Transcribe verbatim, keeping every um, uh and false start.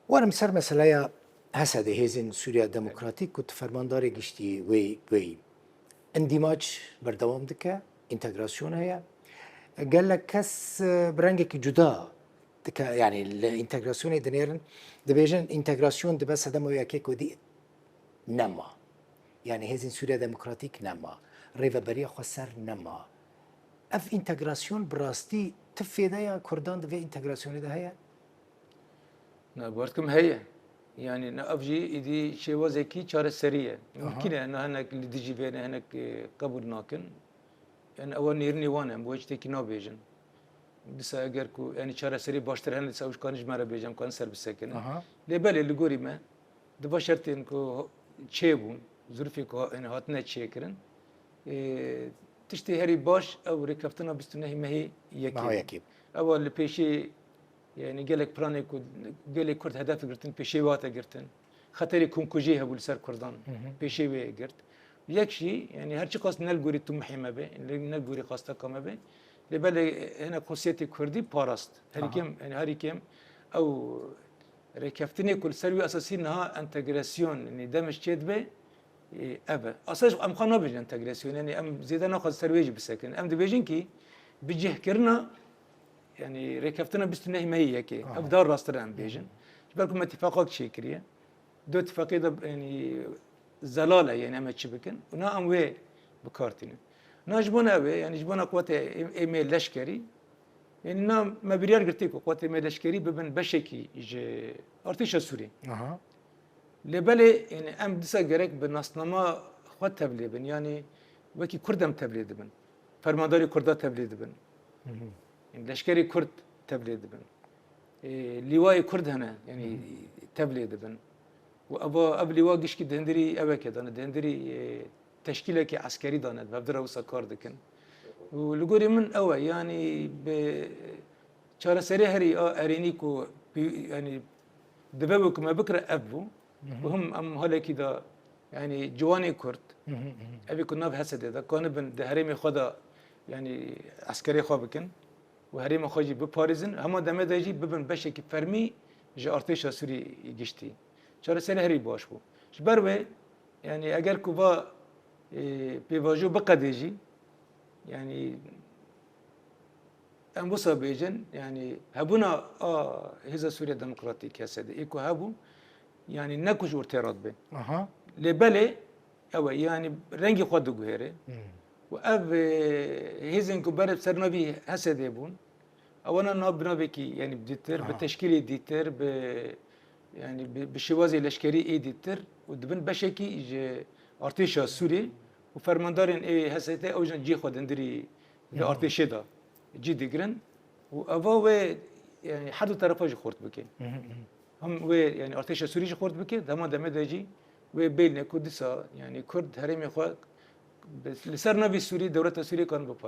Werim ser meseleya HSDê, Hêzên Sûriya Demokratîk, ku tu fermandarê giştî wê, wê yî. Îndîmac berdewam dike, întegrasyon heye. Gelek kes, e, bi rengekî cuda dike, yanî li întegrasyonê dinêrin, dibêjin întegrasyon dibe sedema wê yekê ku dî nema. Yanî Hêzên Sûriya Demokratîk nema. Rêveberiya xweser nema. Ev întegrasyon bi rastî ti fêdeya Kurdan di vê întegrasyonê de heye? Na, bi wer dikim heye. Yanî, na, ev jî êdî şêwazekî çareserî ye. Aha. Mimkîn e, na, hinek li dijî vê ne, hinek, e, qebûl nakin. Yanî, ewa nêrînê wan e, em wê tiştekî nabêjin. Dîsa eger ku, yanî, çareserî baştir hene, dîsa ew ji kanin ji me re bêje, em kanin ser bisekinin. Aha. Lê belê, li gorî me, di va şertên ku çêbûn, zirûfê ku, yanî, hatine çêkirin, e, tiştê herî baş ew rêkeftina bîst û nehê mehê yekê Meha bû. Yekê. Ewa li pêşê, yanî, gelek planê ku gelê Kurd hedef girtin, pêşê wê hate girtin. Xeterê komkujiyê hebû li ser Kurdan, Hı hı. pêşê wê girt. Yek jî, yanî, her çiqas ne li gorî timehê me be, ne li gorî xwesteka me be, lê belê hinek xosiyetê Kurdî parast. Herî Aha. kêm, yanî, herî kêm ew rêkeftinê ku li ser wî esasî niha entegrasyon, yanî, demij çêdibe, e, ev e. Asla jî em xwe nabêjin entegrasyon, yanî, em zêde naxwazin ser wê jî bisekinin. Em dibêjin kî bicihkirina, yanî, rêkeftina bîst û nehê mehê yekê. Aha. Ev dar rasttir em bêjin. Ji ber ku me tîfaqak çêkiriye. Di tifaqê de, yanî, zelal e, yanî em ê çi bikin? Û na em wê bi kar tînin. Na ji bona ew ê, yanî ji bona quwetê ê, ê me leşkerî, yanî na me biryar girtî ku quwetê me leşkerî bibin beşekî ji artêşa Sûrî. Aha. Lê belê, yanî em dîsa gerek bi nasnama xwe tevlê bin, yanî wekî Kurd em tevlê dibin. Fermandarê Kurda tevlê dibin. Hı hı. Yanî leşkerê Kurd tevlê dibin. E, lîwayê Kurd hene, yanî Hı hı. tevlê dibin. Û eva, ev lîwa gişkî di hindirî ewekê de ne, di hindirî, e, teşkîlekî eskerî de ne, bi hevdira wisa kar dikin. Û li gorî min ew e, yanî bi çareserê herî a erênî ku bi, yanî dibe wê ku me bikire ev bû. Hı hı. Û him em halekî de, yanî ciwanê Kurd, Hı hı, hı hı. evê ku nav HSDê de, kanibin di herêmê xwe de, yanî eskerê xwe bikin û herêma xwe jî biparêzin, hema demê de jî bibin beşekî fermî ji artêşa Sûrî giştî. Çareserî herî baş bû. Ji ber wê, yanî eger ku va, e, pêvajo biqedê jî, yanî em wisa bêjin, yanî hebûna a Hêza Sûriya Demokratîk, HSDê, ê ku hebû, yanî ne ku ji wir tê re dibe. Aha. Lê belê, ew e, yanî rengê xwe diguhêre. Hmm. Û ev, e, hêzên ku berê bi ser navî HSDê bûn, ewana nav bi navekî, yanî bi dîtir, bi Aha. teşkîlê dîtir, bi, yanî bi, bi şêwazê leşkerî ê dîtir û dibin beşekî ji artêşa Sûrî û fermandarên ê HSDê ew jî cihê xwe dindirî di Hı hı. artêşê de cî digirin û eva wê, yanî her du terefa jî xurt bike. Hı hı, hı hı. Hem wê, yanî artêşa Sûrî jî xurt bike, dema demê de jî wê bêlne ku dîsa, yanî Kurd herêmê xwe bi, li ser navê Sûrî, dewleta Sûrî kan biparêze.